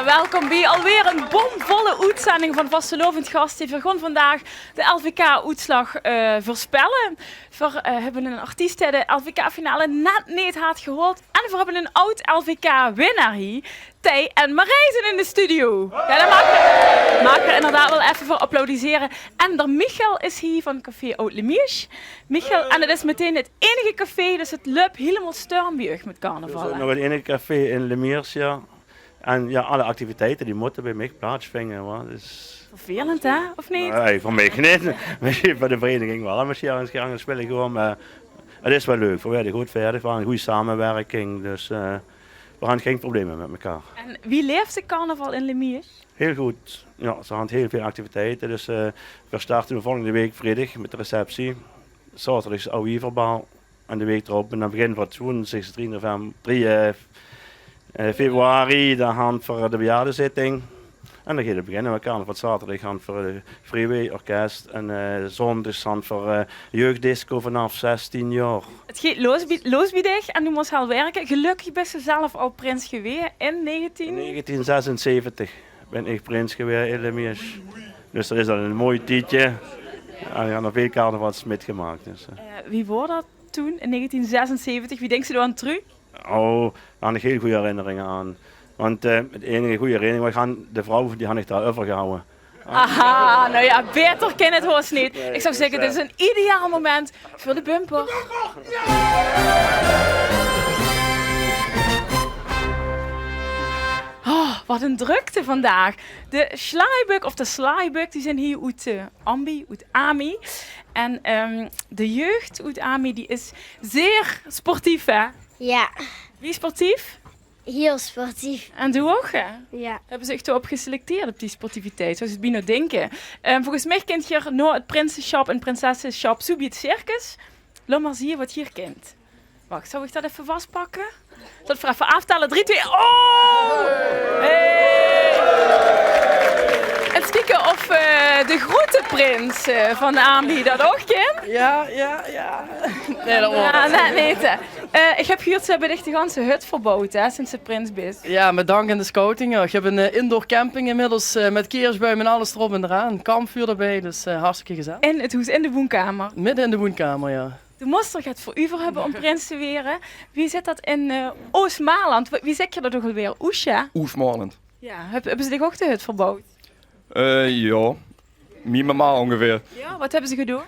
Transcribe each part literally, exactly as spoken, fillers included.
Welkom bie alweer 'n bomvolle oetzending van Vastelaovend Gast. Veer gaon vandaag de L V K-oetslag, eh, veurspelle. Veer, eh, höbbe 'n artiest dae de L V K-finale net neet haet gehaold. En veer höbbe 'n aod-L V K-winnaar hie. Thei en Marijzen in de studio. Jao, dao maag geer, maag geer inderdaad waal effe veur applaudissere. En d'r Michel is hie van café Oud Lemiers. Michel, en 't is meteen 't einige café, dus 't löp hielemaol storm bie uch mit carnaval, hè? 't Is nog 't einige café in Lemiers, jao. En jao, alle activiteite die mótte bie mich plaatsvinge, wa. Dus vervelend, hè? Of neet? Nae, veur mich neet. Mesjien veur de vereiniging waal. Mesjien es ich aan 't spille gaon, mer 't is waal leuk. Veer waere good veerdeg, veer hant 'n gooj samewirking, dus, eh, veer hant gein probleme mit mekaar. En wie leef de carnaval in Lemiers? Hiel good. Jao, ze hant hiel väöl activiteite. Dus, eh, veer starte noe volgende waek vriedig mit de receptie. Zaoterdig is 't Aw Wieverbal. En de waek d'rop, en dan beginne veer 't woensdigs drie november, drie, eh, eh, februari, dan hant veer de bejaardezitting. En dan geit 't beginne. Veer hant carnaval zaoterdig, hant veer, eh, freeway orkes. En, eh, zóndigs hant veer, eh, jeugddisco vanaaf zestien jaor. 't Geit los bie, los bie dich en doe mós hel wirke. Gelökkig bis se zelf al prins gewaes in negentien... In negentien zesenzeventig bin ich prins gewaes in Lemiers. Dus dat is al e mooi tiedje. En ich han al väöl carnavals mitgemaak. Dus, eh. Eh, wie waor dat toen, in negentien zesenzeventig? Wie dinks se dao aan trök? Oh, dao han ich hiel gooj herinneringe aan. Want, eh, 't einige gooj herinnering, veer han de vrouw, die han ich dao euvergehawwe. Aha, noe jao, baeter kin 't haos neet. Ich zou zègke, dit is 'n ideaal moment veur de bumper. Oh, wat 'n drökte vandaag. De sjlaaibök of de slaaibök, die zeen hie oet, eh, Ambi, oet Ami. En, ehm, de jeug oet Ami, die is zeer sportief, hè? Jao. Wie sportief? Hiel sportief. En doe ouch, hè? Jao. Höbbe ze uch dao op geselecteerd, op die sportiviteit? Zouws se 't bienao dinke. Ehm, volges mich kint geer nao 't prinsesjap en prinsessesjap zoe bie 't circus. Laot mer zeen wat geer kint. Wach, zal ich dat effe vaspakke? Dat veer effe aaftèlle. Drie, twee, oh! Hey! Ins kieke of, eh, de groete prins, eh, van Ami dat ouch kint. Jao, jao, jao. Nae, dat waor... Jao, nae, nae, te. Eh, ich höb gehuurd, ze höbbe dich de ganse hut verbouwd, hè, sinds se prins bis. Jao, mit dank aan de scouting, jao. Ich höb 'n, eh, indoor camping inmiddels, eh, mit keersbuim en alles d'rop en d'raan. Kampvuur d'rbie, dus, eh, hartstikke gezellig. In 't hoes, in de woenkamer? Midde in de woenkamer, jao. Doe mós d'r get veur euver höbbe óm prins te waere. Wie zit dat in, eh, Oosmaland? Wie, wie zègk geer dat ouch alweer? Oesja? Oosmaland. Jao, höb, höbbe ze dich ouch de hut verbouwd? Eh, jao. Mien mama óngeveer. Jao, wat höbbe ze gedoon?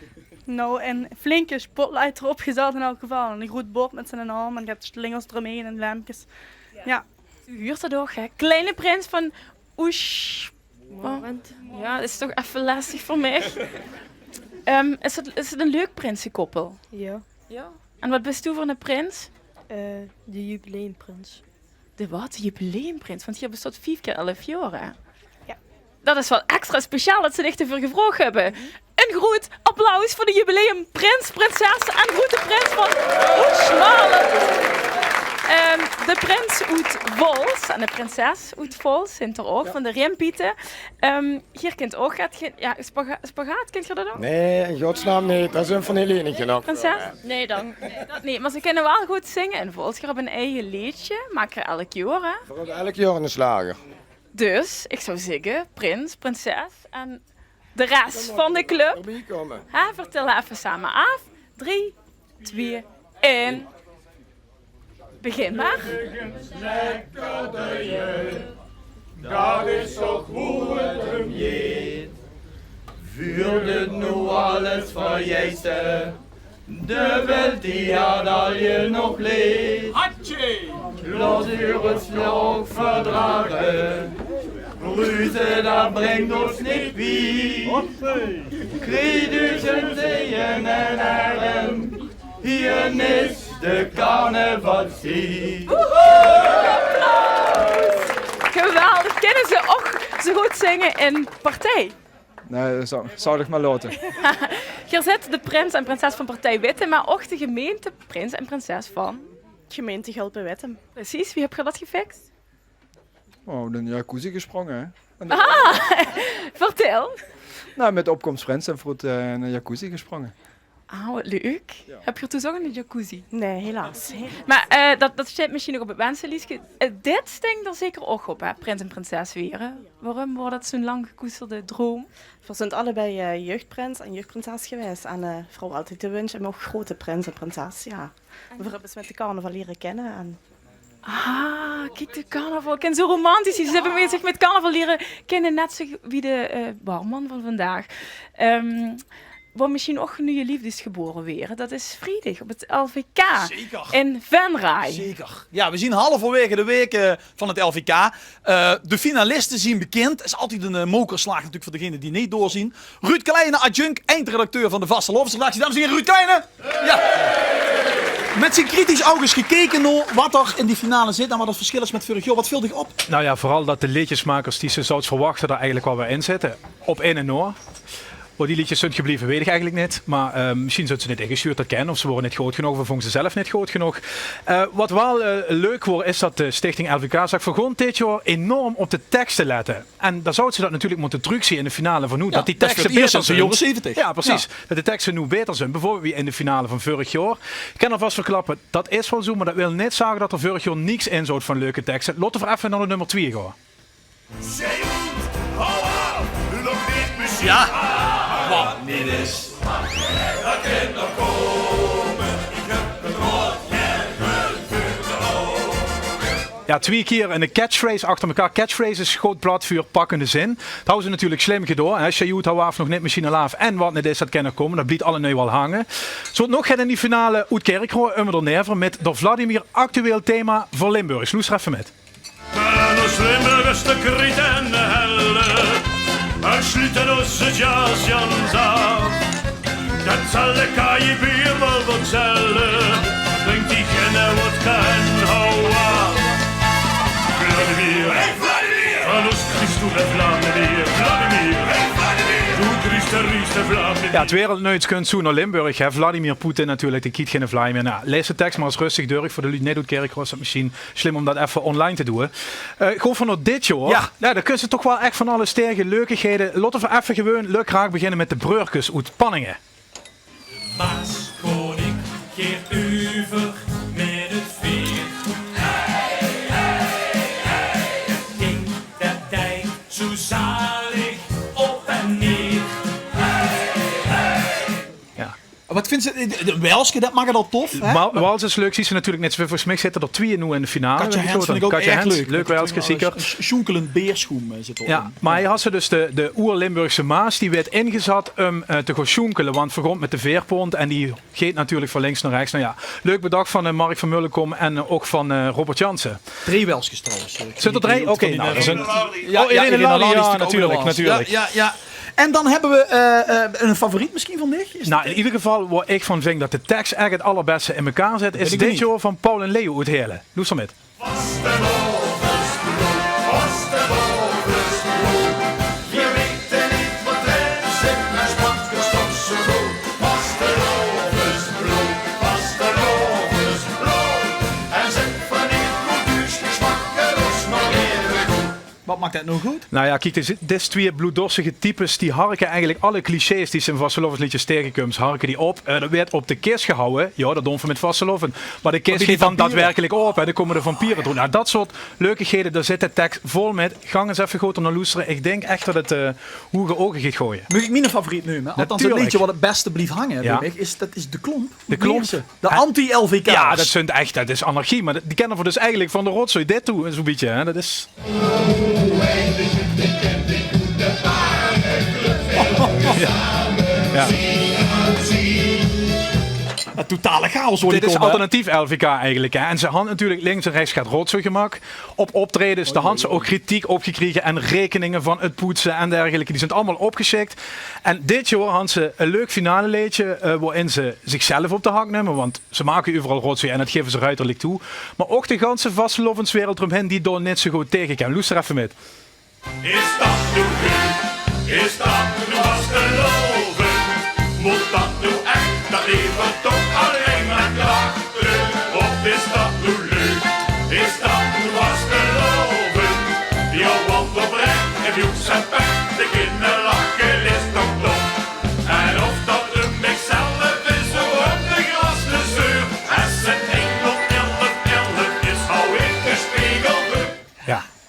Noe, 'n flinke spotlight d'rop gezat in elk geval. En 'n groet bord mit ziene naam en get slingers d'romheen en lempkes. Jao. Doe huurs dat ouch, hè? Kleine prins van Oes-, Jao, dat is toch effe lestig veur mich. Ehm, is 't, is 't 'n leuk prinsekoppel? Jao. Jao? En wat bis doe veur 'ne prins? Eh, de jubileumprins. De wat? De jubileumprins? Want geer bestaot vief kier elf jaor, hè? Jao. Dat is waal extra speciaal dat ze dich d'rveur gevraog höbbe. 'n Groet applaus veur de jubileumprins, prinses en groete prins van Oesmaland. Ehm, de prins oet Vols en de prinses oet Vols zint d'r ouch, van de Rimpiete. Ehm, geer kint ouch get, ge-, jao, spaga-, spagaat, kint geer dat ouch? Nae, in godsnaam neet. Dat is 'n van Helene genóg. Prinses? Nae, dank. Nae, dat neet. Mer ze kinne waal good zinge in Vols. Geer höb 'n eige leedje, maak geer elk jaor, hè? Veer höbbe elk jaor 'ne sjlager. Dus, ich zou zègke, prins, prinses en de res van de club. Hè, vertèl effe same aaf. Drie, twee, ein. Begin mer. Lekker duie, dat is toch good óm jeet. Vuurt 't noe alles verjeite, de welt die haet alje nog leed. Hatsje! Laot uur 't vlog verdrage, ruze, dat bringk ós neet wied. Kriet uur zin zeien en erm, hie is de carnavalstied. Woehoe! Applaus! Geweldig. Kinne ze ouch zoe good zinge in Partij? Nae, dat zal, zal ich mer laote. Geer zeet de prins en prinses van Partij Witte, mer ouch de gemeenteprins en prinses van? Gemeente Gulpe-Wittem. Precies, wie höb geer dat gefiks? Oh, 'ne jacuzzi gesprónge, hè. En de... Ah, vertèl. Nou, mit de opkomst prins en vroet, eh, 'ne jacuzzi gesprónge. Ah, wat leuk. Höb geer thoes ouch 'ne jacuzzi? Nae, helaas. Mer, eh, dat, dat steit mesjien nog op 't wenselieske. Eh, dit steit d'r zeker ouch op, hè? Prins en prinses waere. Waorum waor dat zoe'n lang gekoesterde droum? Veer zunt allebei, eh, jeugdprins en jeugdprinses gewaes. En, eh, veer hawwe altied de wunsj óm ouch groeate prins en prinses, jao. Veer höbbe ós mit de carnaval liere kinne en Ah, kiek, de carnaval. Kin zoe romantisch zien. Ze höbbe zich mit carnaval liere kinne, net zoe wie de, eh, barman van vandaag. Ehm, Waor mesjien ouch 'n nuje leefde is gebore waere. Dat is vriedig op 't L V K in Venray. Zeker. Jao, veer zien halverwaege de waek, eh, van 't L V K. Eh, de finaliste zien bekind. Is altied 'n, eh, mokerslaag natuurlik veur degene die neet doorzeen. Ruud Kleine, adjunct eindredacteur van de Vastelaovesredactie. Dames en hiere, Ruud Kleine. Jao. Mit zien kritisch oug ins gekeke nao wat d'r in die finale zit en wat 't versjil is mit veurig jaor. Wat veel dich op? Nou jao, veural dat de leedjesmakers die se zouws verwachte d'r eigelik waal weer in zitte. Op ein nao. Wo die leedjes zunt gebleve, weit ich eigelik neet. Mer, eh, mesjien zunt ze neet ingesjuurd, dat kin. Of ze wore neet good genóg, of vónge ze zelf neet good genóg. Eh, wat waal, eh, leuk waor, is dat de Stichting L V K zag: veer goon dit jaor enorm op de tekste lette. En dan zouws se dat natuurlik mótte trökzeen in de finale van noe. Jao, dat die tekste beter zunt. Jao, precies. Jao. Dat de tekste noe beter zunt. Bieveurbeeld wie in de finale van veurig jaor. Ich kin alvas verklappe, dat is waal zoe, mer dat wil neet zage dat d'r veurig jaor niks in zoot van leuke tekste. Laote v'r effe nao de nummer twieë gaon. Jao. Wat neet is. Jao, twieë kier 'n catchphrase achter mekaar. Catchphrase is good plat veur pakkende zin. Dat hawwe ze natuurlik slim gedoon, hè. Sjejoet, hou aaf, nog neet, mesjien al aaf. En wat neet is, dat kin nog kómme. Dat blief allenui waal hange. Zoe, nog get in die finale oet Kirchroa, Ummer d'r Never, mit d'r Vladimir actueel thema veur Limburg. Loester effe mit. En ós Limburgers te kriet en de helle, en sjlute ós 't jaas gans aaf. Dat zal de K J B waal vertelle, drink die geine wodka en hou aaf. Vladimir, van ós kriegste de Vlammen weer. Vladimir, doe kriegste de Vlammen weer. Jao, 't wereldnuits kunt zoe nao Limburg, hè. Vladimir Poetin natuurlik, dae kriet geine vlaai mieë. Nou, laes de teks mer ins röstig durch veur de luuj neet oet Kirchroa, is dat mesjien slim óm dat effe online te doon. Eh, good, veur nao dit jaor. Jao. Jao, dao kins se toch waal ech van alles taege, leukighede. Laote v'r effe gewoon leuk graag beginne mit de breurkes oet Panninge. Maas gaon ich gaer euver mit 't veer. Hey, hey, hey, 't ging d'r tied zoe zalig op en neer. Hey, hey. Jao. Wat vinjs se, eh, de, de Welske, dat maak 't al tof, hè? Wa-, wals is leuk, zuus se natuurlik neet zoeväöl. Volges mich zitte d'r twieë noe in de finale. Katja Hens vind ich ouch ech leuk. Leuk Welske, zeker. Sjoenkelend beersjoem, eh, zit d'r in. Jao, mer hie has se dus de, de oer-Limburgse Maas, die weurt ingezat óm, eh, te gaon sjoenkele, want veer gaon mit de veerpont en die geit natuurlik van links nao rechts. Nou jao, leuk bedach van, eh, Mark van Mullekom en, eh, ouch van, eh, Robert Jansen. Drei Welskes trouwens, eh. Zit d'r drei? Oké, nou, dat is 'n... Jao, oh, Irene Lally, jao, natuurlik, natuurlik. Jao, jao. En dan höbbe v'r, eh, eh, 'ne favoriet mesjien van dich? Is dat... Nou, in eder geval, wo ich van vinj dat de teks ech 't allerbèste in mekaar zit, is dit jaor van Paul en Leo oet Heerle. Loester mit. Vastelaovesbloom, vastelaovesbloom. Veer weite neet wat d'r in zit, mer smakke toch zoe good. Vastelaovesbloom, vastelaovesbloom. En zèk v'r neet, wie duurslik smakke, dat is nog eve good. Wat maak dat noe good? Nou jao, kiek, dit is, dit is twieë bloeddorstige types, die harke eigelik alle clichés die se in vastelaovesleedjes taegekums, harke die op. Eh, d'r weurt op de kis gehouwe. Jao, dat doon v'r mit vastelaovend. Mer de kis geit dan daadwerkelik op, hè. Dan kómme de vampiere d'roet. Nou, dat soort leukighede, dao zit de teks vol mit. Gank ins effe good nao loestere. Ich dink ech dat 't, eh, hoege ouge geit goeaje. Maag ich miene favoriet neume? Althans, 't leedje wat 't bèste blief hange bie mich is, dat is De Klomp. De Klomp. De anti-L V K'ers. Jao, dat zunt ech, dat is anarchie. Mer die kènne v'r dus eigelik van de rotzooi dit toe, zoe'n bietje, hè. Dat is... Jao. Jao. 'n Totale chaos, hoor. Dit is alternatief L V K eigelik, hè. En ze hant natuurlik links en rechts get rotzooi gemaak. Op optraejes, dao hant ze ouch kritiek op gekrege en raekeninge van 't poetse en dergelijke. Die zunt allemaol opgesjik. En dit jaor hant ze e leuk finaleleedje, eh, wo-in ze zichzelf op de hak numme, want ze make euveral rotzooi en dat geve ze ruiterlik toe. Mer ouch de ganse vastelaoveswereld d'romhin, die dao neet zoe good taege kin. Loester effe mit. Is dat noe leuk? Is dat noe vastelaovend? Mót dat noe ech? Dat levert toch allein mer klachte op. Is dat noe leuk? Is dat noe vastelaovend? Jao, want oprech, in broek en pet, de kinderlache is toch top. En of dat um mich zelf is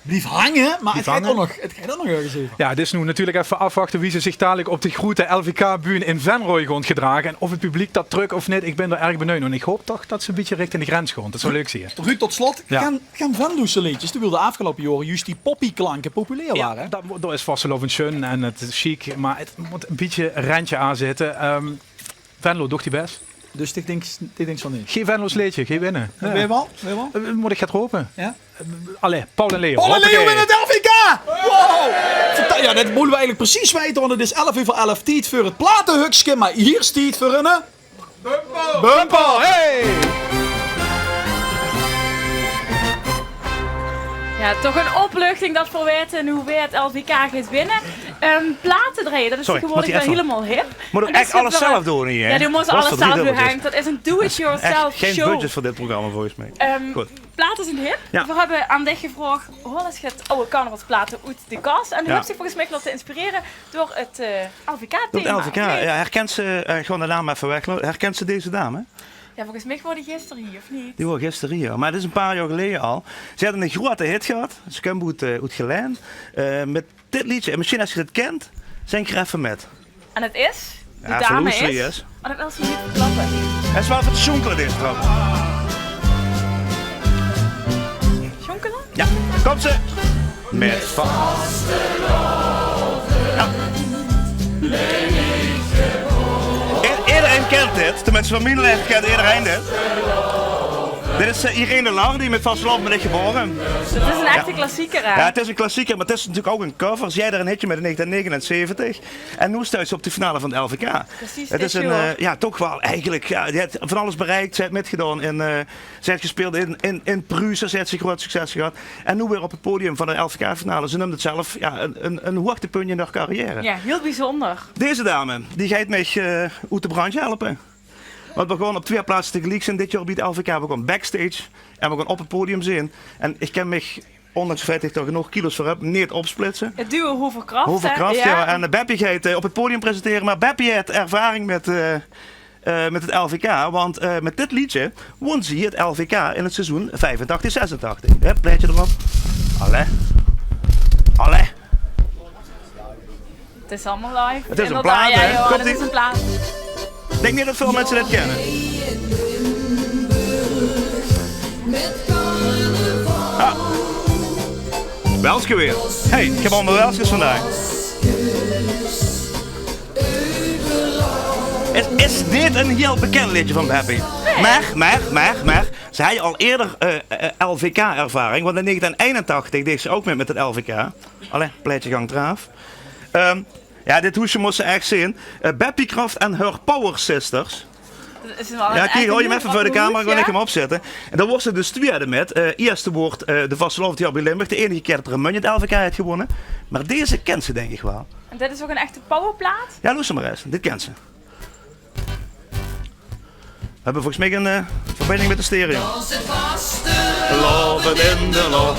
blief hange, maar het geit ouch nog, het geit ouch nog örges euver. Jao, 't is noe natuurlik effe aafwachte wie ze zich dalik op de groete L V K-bühne in Venroj goon gedrage. En of 't publiek dat trök of neet, ich bin d'r erg benuujd nao. En ich haop toch dat ze e bietje richting de grens goon. Dat zou leuk zieë. Ruud, tot slot, gaon, gaon Venlose leedjes, terwiel de aafgeloupe jaore juust die poppyklanke populair wore, hè? Jao, dat mo-, dat is vastelaovend sjoen en 't is chic, maar 't mót e bietje e rendje aan zitte. Ehm, Venlo, doog dien bès. Dus ich dink, ich dink van neet. Gee Venloos leedje, gee winne. Jao. Weer waal? Weer waal? Eh, mót ich get rope? Jao. Eh, allee, Paul en Leo. Paul en Leo in 't L V K! Wow! Fanta-, jao, det mótte we eigelik precies weite, want 't is elf euver elf, tied veur 't platehökske, maar hie is tied veur ein, eh, bumper! Hey! Jao, toch ein opluchting det v'r weite wie veer 't L V K gaon winne. Ehm, plate drejje, det is tegenwoordig waal hielemaol hip. Mót ich ech alles zelf doon hie, hè? Jao, doe mós alles zelf doon, Henk. Det is ein do-it-yourself show. Gein budget veur dit programma, volges mich. Ehm, plate zeen hip. Jao. Veer höbbe aan dich gevraog, haol ins get aw carnavalsplate oet de kas. En doe höbs dich volges mich laote inspirere door 't, eh, L V K-thema, of neet? Door 't L V K, jao. Herkens se, eh, gewoon de naam effe weg, herkens se deze dame? Jao, volges mich waor die gister hie, of neet? Die waor gister hie, maar det is ein paar jaor geleje al. Ze haet ein groeate hit gehad. Ze kump oet, eh, oet Gelaen. Eh, mit dit leedje, en mesjien es se 't kins, zing 'r effe mit. En 't is? De dame is? Jao, verloester ins. Oh, det wils se neet verklappe. 't Is waal effe sjoenkele, deze trap. Sjoenkele? Jao, kump ze. Mit vastelaovend. Jao. I-, ederein kint dit. Tenminste, van mien laeftiejd kint ederein dit. Dit is, eh, Irene Lar, die mit vastelaovend is gebaore. 't Is ein echte klassieker, hè? Jao, 't is ein klassieker, maar 't is natuurlik ouch ein cover. Zie haw d'r ein hitje mit in negentien negenenzeventig. En noe steit ze op de finale van 't L V K. Precies, 't is ein, eh, jao, toch waal eigelik, jao, die haet van alles bereik. Ze haet mitgedaon in, eh, ze haet gespeeld in, in, in Pruise, ze haet zo'n groeat succes gehad. En noe weer op 't podium van de L V K-finale. Ze neump 't zelf, jao, ein, ein, ein hoogtepuntje in häör carrière. Jao, hiel bezunjer. Deze dame, die geit mich, eh, oet de brandj helpe. Want veer gaon op twee plaatse tegeliek zeen dit jaor bie 't L V K. Veer gaon backstage en veer gaon op 't podium zeen. En ich kin mich, ondanks 't feit det ich d'r genóg kilo's veur höb, neet opsplitse. 't Duo Hovercraft, hè? Hovercraft, jao. En, eh, Beppie geit, eh, op 't podium presentere, maar Beppie haet ervaring mit, eh, eh, mit 't L V K, want, eh, mit dit leedje wón zie 't L V K in 't seizoen viefentachtig zesentachtig. Hè, plaetje d'rop. Allee. Allee. 't Is allemaol live. 't Is ein plaat, hè? Jao, jao, 't is ein plaat. Ich dink neet det väöl minse dit kinne. Ah. Welske weer. Hey, ich höb allemaol welskes vandaag. Is, is dit ein hiel bekènd leedje van Beppie? Nae. Mer, mer, mer, mer, ze haw al eerder, eh, eh, L V K-ervaring, want in negentien einentachtig deeg ze ouch mit, mit 't L V K. Allee, plaetje gank d'raaf. Ehm, jao, dit hoesje mós se ech zeen. Eh, Beppie Kraft en häör Power Sisters. Jao, kiek, haoj 'm effe veur de camera, gaon ich 'm opzètte. En dan woort ze dus twiede mit. Eh, ierste woort, eh, de vastelaovend hie bie Limburg. De einige kier det Remunj 't L V K haet gewónne. Mer deze kins se, dink ich waal. En dit is ouch ein echte powerplaat? Jao, loester mer ins. Dit kins se. Veer höbbe volges mich ein, eh, verbinding mit de stereo. Laovend in de lóch.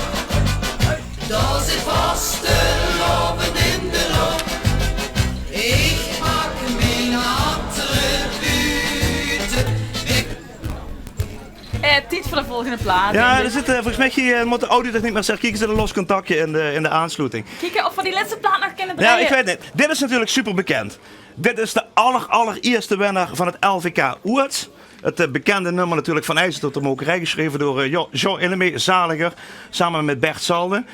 Dao zit vastelaovend in de lóch. Ich pak mien attribute. Eh, tied veur de volgende plaat, dink ich. Jao, d'r zit, eh, volges mich hie, eh, mót de audiotechniek mer ins kieke, zit ein los contactje in de, in de aansloeting. Kieke of v'r die lètste plaat nog kinne drejje. Jao, ich weit 't neet. Dit is natuurlik super bekènd. Dit is de aller, allerierste winnaar van 't L V K oets. 't, eh, bekènde nummer natuurlik Van Eijsde tot de Mokerij, gesjreve door, eh, Jo-, Jean Illemey, zaliger, same mit Bert Salden.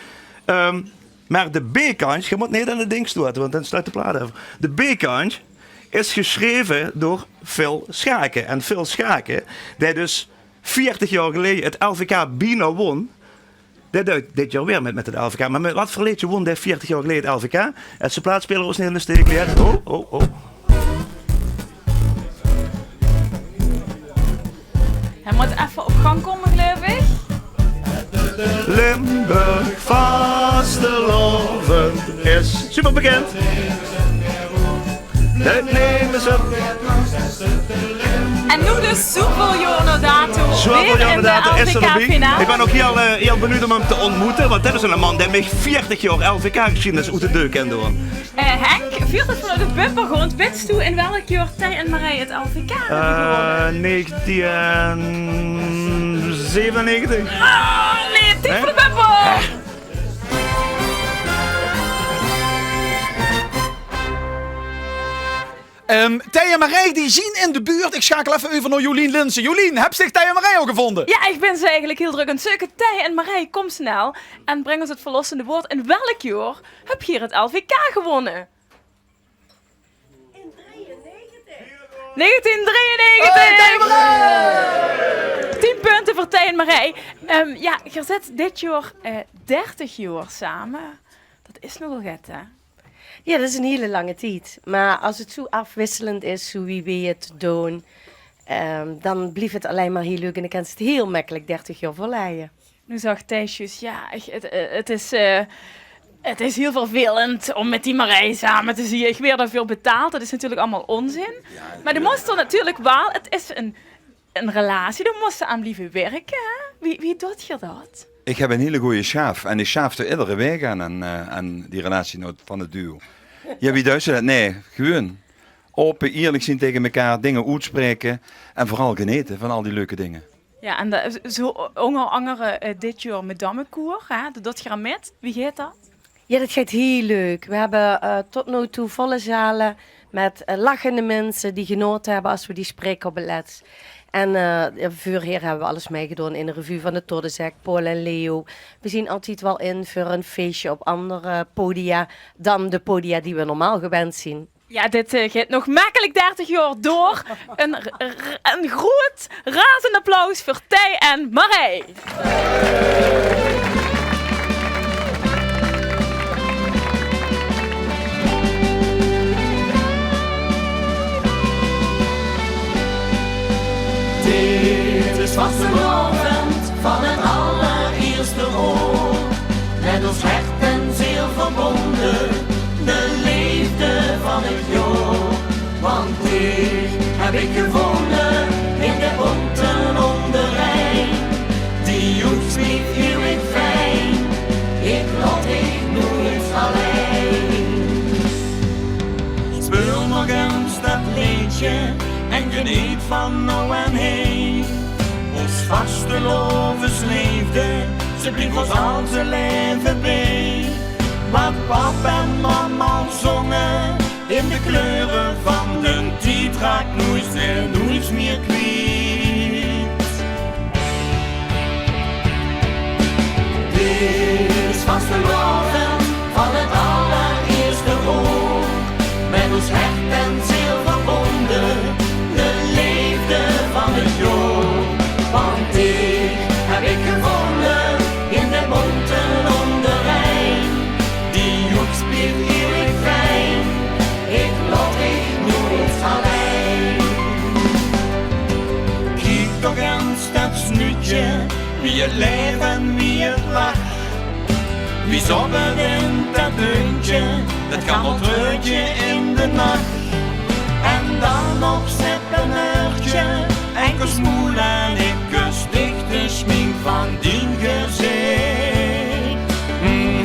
Ehm, mer de B-kantj, geer mót neet aan 't dink stote, want dan sluit de plaat aaf. De B-kantj is gesjreve door Phil Schaken. En Phil Schaken, dae dus veertig jaor geleje 't L V K bienao wón, dae deit dit jaor weer mit, mit 't L V K. Mer mit waat veur leedje wón dae veertig jaor geleje 't L V K? En de plaatspeler is neet in de steek gelaote. Oh, oh, oh. Hae mót effe op gang kómme, geluif ich. Limburg vastelaovend is super bekènd. Det numme ze. En noe dus zoeväöl jaor nao dato weer in de L V K-finale. Ich bön ouch hiel, eh, hiel benuujd óm 'm te óntmoete, want det is eine man dae mich veertig jaor L V K-gesjiedenis oet de deur kin doon. Eh, Henk, veer höbbe vanoet de bumper gewoond. Wits doe in welk jaor Thei en Marij 't L V K höbbe gewónne? Eh, negentien zevenennegentig. Oh, nae, tied veur de bumper! Eh. Ehm, Thei en Marij, die zien in de buurt. Ik schakel effe euver nao Jolien Linssen. Jolien, höbs dich Thei en Marij al gevónje? Jao, ich bin ze eigelik hiel drök aan 't zeuke. Thei en Marij, kóm snel en bring ós 't verlossende woord. In welk jaor höb geer 't L V K gewónne? In negentien drieënnegentig. Hey, Thei en Marij! Tien punte veur Thei en Marij. Ehm, jao, geer zit dit jaor, eh, dertig jaor same. Dat is nogal get, hè? Jao, dat is 'n hiele lange tied. Mer es 't zoe aafwisselend is, zoe wie weej 't doon, ehm, dan blief 't allein mer hiel leuk en dan kins se 't hiel mekkelik dertig jaor volleie. Noe zag Thijs juus, jao, ich, 't, eh, 't is, eh, 't is hiel vervelend óm mit die Marij same te zieë. Ich waer daoveur betaald. Dat is natuurlik allemaol ónzin. Mer de mós d'r natuurlik waal, 't is 'n 'n relatie, dao mós se aan blieve wirke, hè? Wie, wie doot geer dat? Ich höb 'n hiele gooje sjaaf en ich sjaaf d'r iedere waek aan, aan, eh, aan die relatie noe van 't duo. Jao, wie duis se dat? Nae, gewoon ope, ierlik zien taenge mekaar, dinger oetspraeke en veural genete van al die leuke dinger. Jao, en dat, zoe ónger angere, eh, dit jaor Madammekoer, hè? Dat doot geer aan mit. Wie geit dat? Jao, dat geit hiel leuk. Weej höbbe, eh, tot noe toe volle zale mit, eh, lachende minse die genaote höbbe es weej die spraeke op 't lets. En, eh, jao, veurhaer höbbe weej alles mitgedaon in de revue van de Toddezek, Paul en Leo. Weej zien altied waal in veur ein feesje op anger podia dan de podia die weej normaal gewend zien. Jao, dit, eh, geit nog mekkelik dertig jaor door. Ein r-, r-, ein groeët razend applaus veur Thei en Marij. Dit is vastelaovend van 't allerierste oor. Mit ós hert en zeel verbónje, de leefde van 't jaor. Want dich höb ich gevónje in de bónte Ónderrhien. Die joeks blief hiel fijn, ich laot dich noeëts allein. Speul nog ins dat leedje en geneet van noe en heen. Ós vastelaovesleefde, ze blief ós al ós laeve beej. Wat pap en mam al zónge, in de kleure van d'n tied, raak noeëts en noeëts mieër kwiet. Dit is vastelaovend van 't allerierste oor. Mit ós hert en zeel verbónje, de leefde van 't jaor. Want dich höb ich gevónje in de bónte Ónderrhien. Die joeks blief hiel fijn, ich laot dich noeëts allein. Kiek toch ins dat snuutje, wie 't laef en wie 't lach. Wie zoppend in dat deuntje, dat kandeltreurtje in de nach. En dan nog sip en örtje, en kus moel en ich kus dich, de smink van dien gezich. Mhm.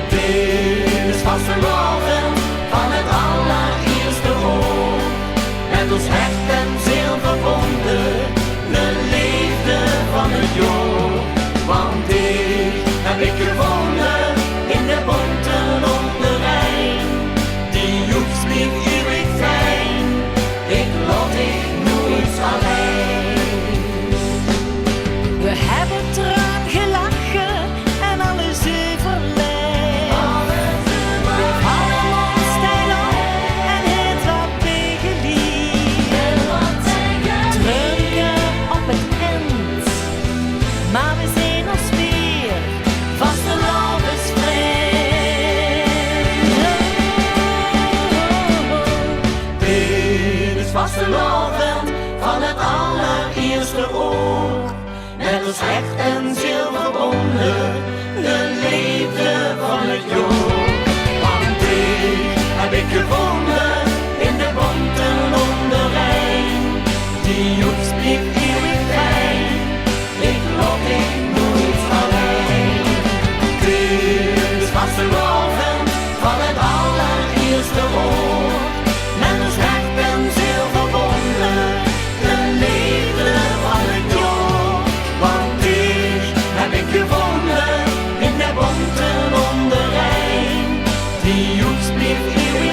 Dit is vastelaovend van 't allerierste oor. Mit ós hert en zeel verbónje, de leefde van 't jaor. Want dich höb ich gevónje in de bónte Ónderrhien. Die joeks blief hiel fijn, ich laot dich noeëts allein. Weej höbbe traan gelache en alles euverlègk. Weej höbbe ós steil op en het wat taenge lief. Drunke op 't end, mer weej zeen ós weer vastelaovesvrunj. Dit is vastelaovend van 't allerierste oor. Mit ós hert en zeel verbónje, de leefde van 't jaor. Want dich höb ich gevónje in de bónte Ónderrhien. Die joeks blief hiel fijn, ich laot dich noeëts allein. Dit is vastelaovend van 't allerierste oor. Mit ós hert en zeel verbónje, de leefde van 't jaor. Want dich höb ich gevónje in de bónte Ónderrhien. Die joeks blief hiel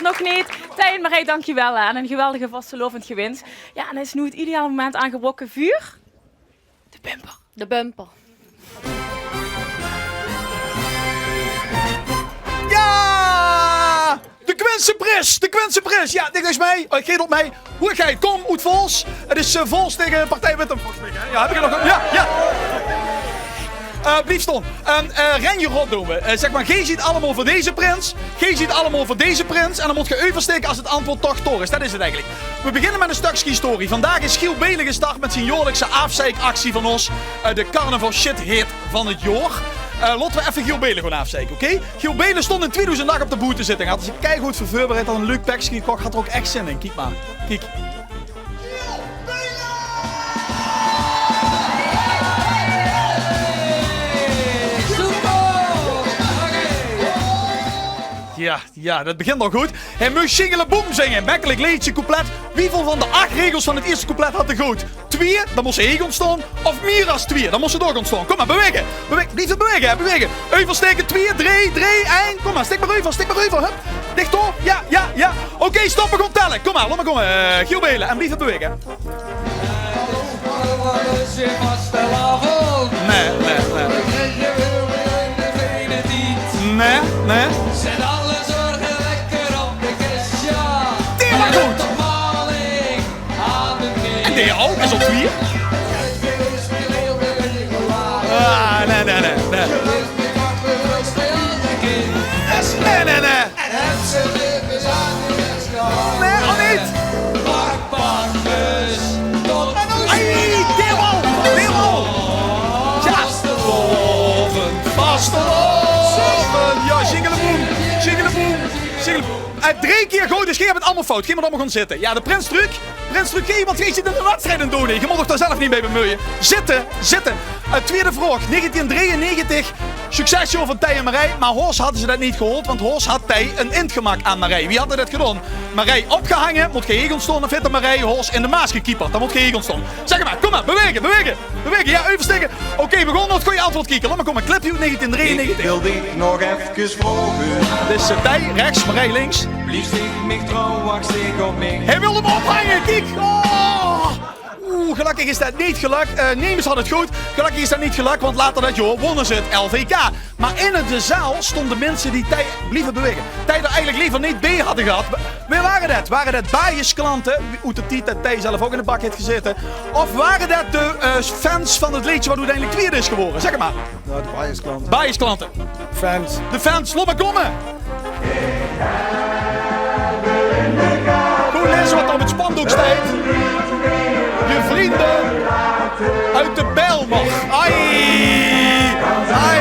Nog neet. Thei en Marij, dankjewel, hè. En ein geweldige vastelaovend gewins. Jao, en is noe het ideale moment aangebroke veur de bumper. De bumper. Jao! De Quinse Pris! De Quinse Pris! Jao, dit is mei. Oh, ich geet op mei. Hoeëgheid, kom, oet Vols. Het is, eh, Vols tege Partij Wittem, volges mich, hè? Jao, höb ich 't nog? Jao, jao. Eh, blief staon. Ehm, eh, Renje Rot doon we. Eh, zeg maar, geej zeet allemaol veur deze prins. Geej zeet allemaol veur deze prins. En dan mót geej euverstaeke as het antwoord toch Thor is. Det is het eigelik. We beginne met ein stökske historie. Vandaag is Giel Belen gestart met zien jaorlikse aafzeikactie van ós. Eh, de carnaval shit hit van het jaor. Eh, laote we effe Giel Belen gewoon aafzeike, oké? Giel Belen stond in tweedoezend ach op de boetezitting. Had zich keigood veur veurbereid, had ein leuk pekske gekoch, had er ouk ech zin in. Kiek maar. Kiek. Jao, jao, det begint al good. Hae moog Jingeleboem zinge. Mekkelik leedje, couplet. Wieväöl van de ach regels van het ierste couplet had 'r good? Twieë, dan mós ze heeg gaon staon. Of mier as twieë, dan mós ze dao gaon staon. Kom maar, bewaege. Bewaege. Blief bewaege, hè, bewaege. Euverstaeke, twieë, drie, drie, ein. Kom maar, staek maar euver, staek maar euver. Hup. Dich door. Jao, jao, jao. Oké, stoppe, gaon telle. Kom maar, laot maar kómme. Eh, Giel Belen. En blief bewaege. Nae, nae, nae. Nae, nae. Dae waas good. En dae ouk, is al twieë. Ah, nae, nae, nae, nae. Nae, nae, nae. Nae, al neet. Ai, dae waal, dae waal. Jao. Vastelaovend, vastelaovend. Jao, Jingeleboem, Jingeleboem, Jingeleboem. Eh, drie kier good, dus geej höb het allemaol fout. Geej mót allemaol gaon zitte. Jao, de prins Truc. Prins Truc, geej, want geej zeet ein wedstrijd aan 't doon. Geej mót uch dao zelf neet mei bemeuje. Zitte, zitte. Eh, twiede vraog. Negentien drieënnegentig. Succesjaor van Thei en Marij, maar Hors hadde ze det neet gehaold, want Hors had Thei ein ind gemaak aan Marij. Wie hadde det gedaon? Marij opgehange, mót geej heej gaon staon, of haet Marij Hors in de Maas gekieperd? Dan mót geej heej gaon staon. Zeg het maar, kom maar, bewaege, bewaege, bewaege. Jao, euverstaeke. Oké, we gaon nao het gooje antwoord kieke. Laot maar kómme, clipje oet negentien drieënnegentig. Ich wil dich nog efkes vraoge. Dit is, eh, Thei, rechts, Marij, links. Bliefs dich mich trouw, wachs dich op mich. Hae wil 'm ophange, kiek. Oh! Oeh, gelökkig is det neet gelök. Eh, Nemes had het good. Gelökkig is det neet gelök, want later det jaor wónne ze het L V K. Maar in de zaal stónge minse die Thei, blieve bewaege, Thei d'r eigelik lever neet bie hadde gehad. Wae wore det? Wore det baajjesklante, oet de tied det Thei zelf ouk in de bak haet gezaete? Of wore det de, eh, fans van het leedje wat oeteindelik twiede is gewore? Zeg het maar. Jao, de baajjesklante. Baajjesklante. Fans. De fans, laot maar kómme. Gewoon laeze wat er op het spandook steit. Je vrienden uit de Bijlmer. Ai. Ai,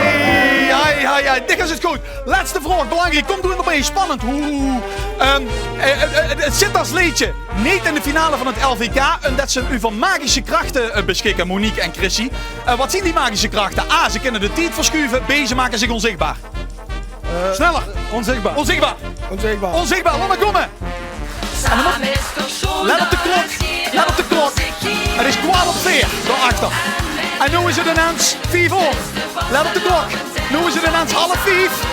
ai, ai, ai. Dit is het good. Letste vraog, belangriek. Kom door nog mee. Spannend. Oeh. Ehm, eh, eh, eh, het zit als leedje neet in de finale van het L V K, omdat ze euver magische krachten, eh, beschikken, Monique en Chrissy. Eh, wat zien die magische krachten? A, ze kinne de tied verschuve. B, ze make zich onzichtbaar. Eh, sneller. Onzichtbaar. Onzichtbaar. Onzichtbaar. Onzichtbaar. Laot maar kómme. En dan mót, let op de klok. Let op de klok. Het is kwart op veer daorachter. En noe is het inens vief oor. Let op de klok. Noe is het inens half vief.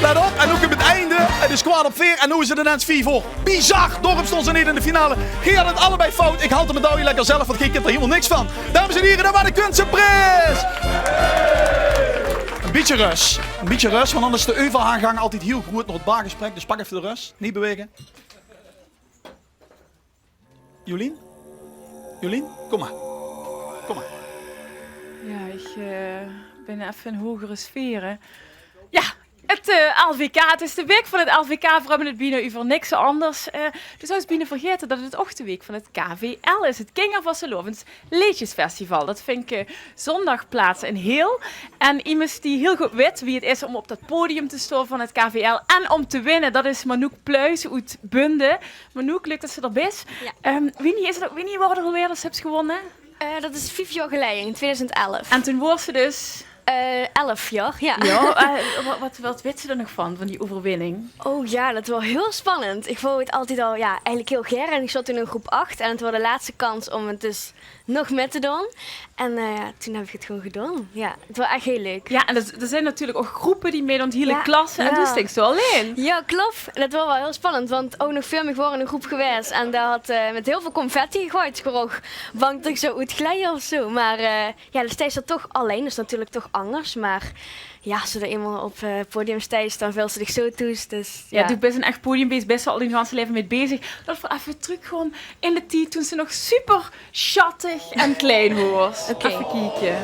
Let op. En noe kump het einde. Het is kwart op veer. En noe is het inens vief oor. Bizar. Daorum stónge ze neet in de finale. Geej had het allebei fout. Ich haol de medaille lekker zelf, want geej kint d'r hielemaol niks van. Dames en hiere, det waas de Quinse Pris. Ein bietje rös. Ein bietje rös, want anders is de euvergaank altied hiel groeët nao het bargesprek. Dus pak effe de rös. Neet bewaege. Jolien? Jolien? Kom maar. Kom maar. Jao, ich, eh, bin effe in hogere sfere. Jao, het, eh, L V K. Het is de waek van het L V K. Veer höbbe het bienao euver niks anders. Eh, doe zouws bienao vergaete det het ouk de waek van het K V L is. Het Kingervastelaovends Leedjesfestival. Det vindj, eh, zóndig plaats in Heel. En emes die hiel good wit wie het is óm op det podium te staon van het K V L en óm te winne, det is Manouk Pluijs oet Bunde. Manouk, leuk det se d'r bis. Jao. Ehm, wienie is het ouk, wienie waor het ouk alweer det se höbs gewónne? Eh, det is vief jaor geleie, in tweeduizend elf. En toen waors se dus? Eh, elf jaor, jao. Jao, eh, wa-, wat, wat wits se d'r nog van, van die euverwinning? Oh jao, det waor hiel spannend. Ich wou het altied al, jao, eigelik hiel gaer. En ich zaot toen in groep acht en het waor de laatste kans óm het dus nog mit te doon. En eh, ja, toen heb ik het gewoon gedaan. Ja, het was echt heel leuk. Ja, en er, er zijn natuurlijk ook groepen die meedoen, de hele klasse. En toen stikste allein. Ja, klopt. En dat was wel heel spannend, want ook nog veel meer gewoon in een groep geweest. En daar had eh, met heel veel confetti gegooid, gewoon bang dat ik zo uit glijden of zo. Maar eh, ja, dan sta je toch alleen, dat is natuurlijk toch anders. Maar ja, als je er eenmaal op het podium stijgt, dan vult ze zich zo toe. Dus Ja, du bist ein echt podiumbeest, bist al dien ganse leven mit bezig. Laot v'r effe trökgaon in de tied toen ze nog super sjattig en klein waor. Oké. Effe kieke.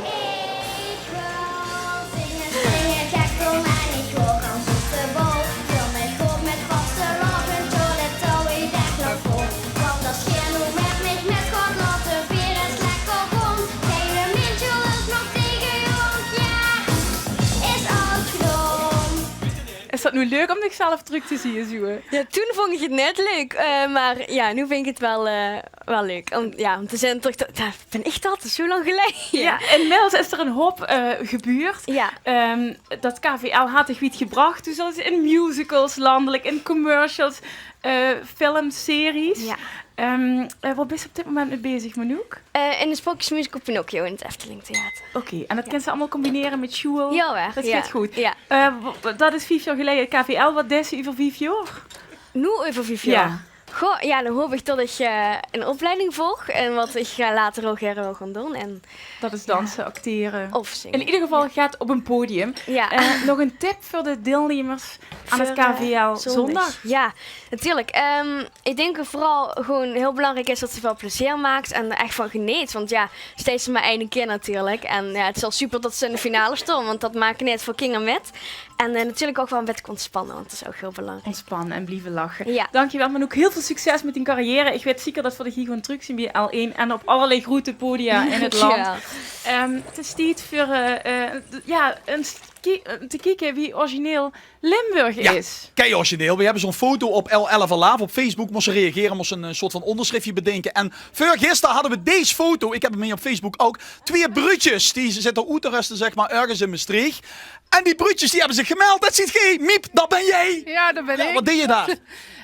Is dat noe leuk om dichzelf trök te zieë, zoeë? Ja, toen vond ik het net leuk, eh, maar ja, nu vind ik het wel, eh, wel leuk. Om, ja, om te zijn terug, dat, dat ben ik dat, dat is zo lang geleden. Ja, inmiddels is er ein hoop eh gebeurd. Ja. Ehm, dat K V L had dich wied gebracht. Du zat in musicals landelijk, in commercials, eh, filmseries. Ja. Ehm, eh, waar bist du op dit moment mee bezig, Manouk? Eh, in de sprookjesmusical Pinocchio in het Efteling Theater. Oké, en dat kins se allemaal combineren met sjoeël? Ja, waar. Dat Ja. Gaat goed. Ja. Eh, w- w- dat is vief jaar geleden K V L. Wat deis se euver vief jaar? Nu over vief Ja. Jaar. Goh, ja, dan hoop ik dat ik eh, een opleiding volg en wat ik ga later ook heel wil gaan doen. En Dat is dansen, acteren. Of zingen. In ieder geval gaat op een podium. Ja. Eh, nog een tip voor de deelnemers aan het Voor, eh, K V L zondag? Ja, natuurlijk. Ehm, ik denk dat vooral gewoon heel belangrijk is dat ze veel plezier maakt en er echt van geneet. Want ja, steeds maar één keer natuurlijk. En ja, het is al super dat ze in de finale staan, want dat maakt net voor kinderen met. En eh, natuurlijk ook wel een beetje ontspannen, want dat is ook heel belangrijk. Ontspannen en blijven lachen. Ja. Dankjewel, maar ook heel veel succes met die carrière. Ik weet zeker dat we dich gewoon terug zien bij L één en op allerlei grote podia in het land. Ja. Ehm, het is tijd voor eh, eh, d- ja, een ski- eh, te kijken wie origineel Limburg Ja, is. Kei origineel. We hebben zo'n foto op L elf Alive op Facebook. Moest ze reageren, moest een, eh, soort van onderschriftje bedenken. En voor gisteren hadden we deze foto. Ik heb hem hier op Facebook ook. Twee bruutjes die ze zitten oet te rusten, zeg maar, ergens in Mestreech. En die bruutjes die hebben zich gemeld. Dat ziet geen Miep, dat ben jij. Ja, dat ben Ja, ik. Wat deed je daar?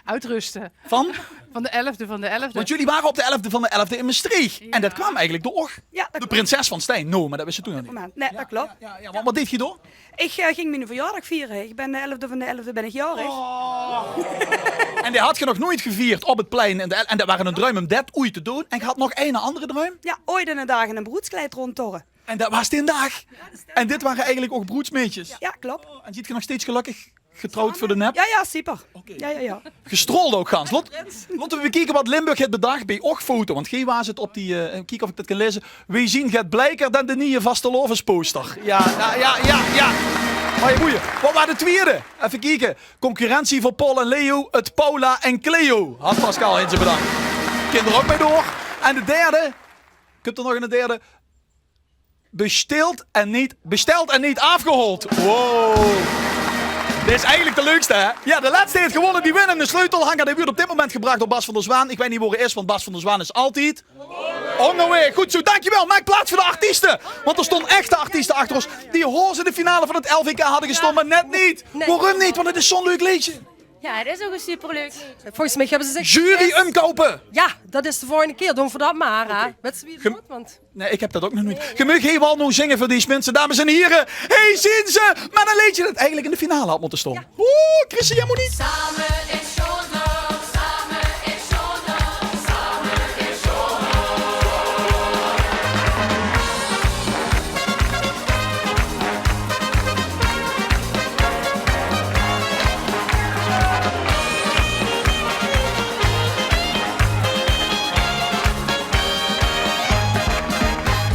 Uitrusten. Van? Van de elfde van de elfde. Want jullie waren op de elfde van de elfde in Mestreech. En dat kwam eigenlijk door Ja, dat de prinses van Stein. No, maar dat wist je toen nog niet. Moment. Nee, dat klopt. Ja, ja, want wat deed je door? Ik eh, ging mijn verjaardag vieren. Ik ben de elfde van de elfde ben ik jarig. En die had je nog nooit gevierd op het plein. En, de- en dat waren een druim om dat ooit te doen. En je had nog een andere druim. Ja, ooit in de dagen een broedskleid rondtorren. En dat was die dag. En dit waren eigenlijk ook broedsmeidjes. Ja, klopt. En ziet je nog steeds gelukkig getrouwd voor de nep? Ja, ja, super. Ja, ja, ja. Gestrold ook gans. Lot, laten we bekijken wat Limburg heeft bedacht bij Och Foto. Want geen was het op die, eh, kijk of ik dat kan lezen. Wij zien het blijker dan de nieuwe vastelaovesposter. Ja, ja, ja, ja, ja. Maar je boeien. Wat waren de tweede? Even kijken. Concurrentie voor Paul en Leo. Het Paula en Cleo. Had Pascal Hinsen bedacht. Kinder ook mee door. En de derde. Ik heb er nog een derde. Besteld en niet, besteld en niet afgehaald. Wow. Dit is eigenlijk de leukste, hè? Ja, de laatste heeft gewonnen. Die winnen een sleutelhanger. Die wordt op dit moment gebracht door Bas van der Zwaan. Ik weet niet waar hij is, want Bas van der Zwaan is altijd on the way. Goed zo, dankjewel. Maak plaats voor de artiesten. Want er stonden echte artiesten achter ons. Die hoors in de finale van het L V K hadden gestaan, maar net niet. Waarom niet? Want het is zo'n leuk leedje. Ja, dat is ook een superleuk. Volgens mij hebben ze zich Jury omkopen. Ja, dat is de volgende keer. Doen we dat maar, hè. Weet je wie het Gem- wordt? Want Nee, ik heb dat ook nog niet. Gemuch heel wel nog zingen voor deze mensen, dames en heren. Hey, zien ze! Maar een leedje dat eigenlijk in de finale had moeten staan. Oeh, Chrissy, jij moet niet. Same in Sjondert, same in Sjondert, same in Sjondert.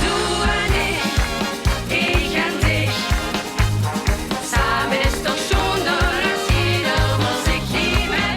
Du en ich, ich en dich. Same is toch sjoonder es jeder veur zich. Leef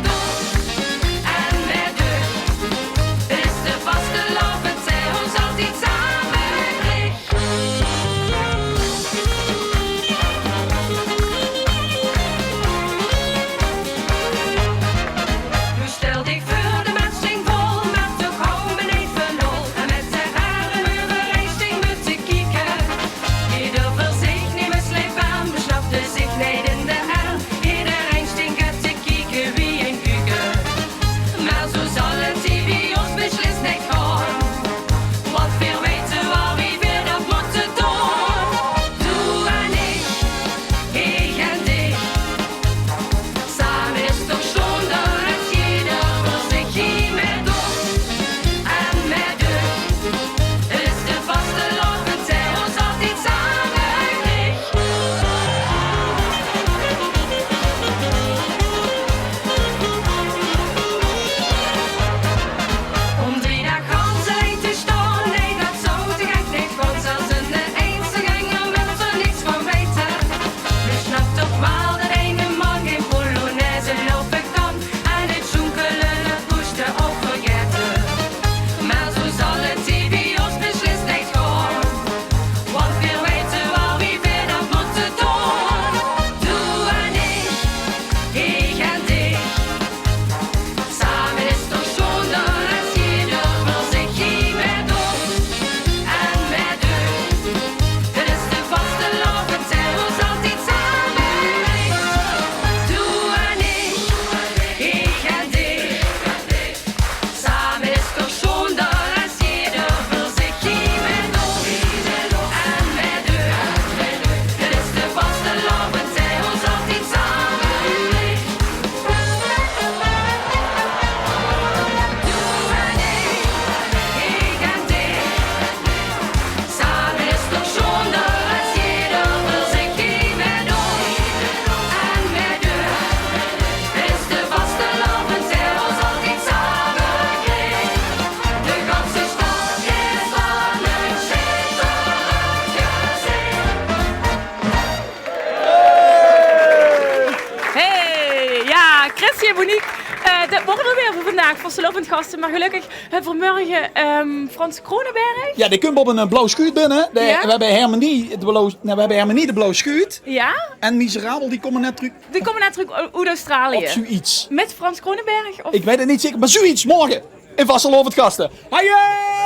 Monique, eh, det waore v'r weer veur vandaag, Vastelaovend Gaste. Mer gelökkig höbbe v'r mörge, ehm, Frans Kronenberg. Ja, dae kump op ein, eh, blauw sjuut binne. Dae, Ja? V'r höbbe Hermenie de blauw, nae, v'r höbbe Hermenie de blauw sjuut. Ja? En Miserabel, die kómme net trök Die kómme net trök oet Australië. Of zoiets. Mit Frans Kronenberg? Of... Ik weit 't neet zeker, mer zoiets. Morge in Vastelaovend Gaste. Haie!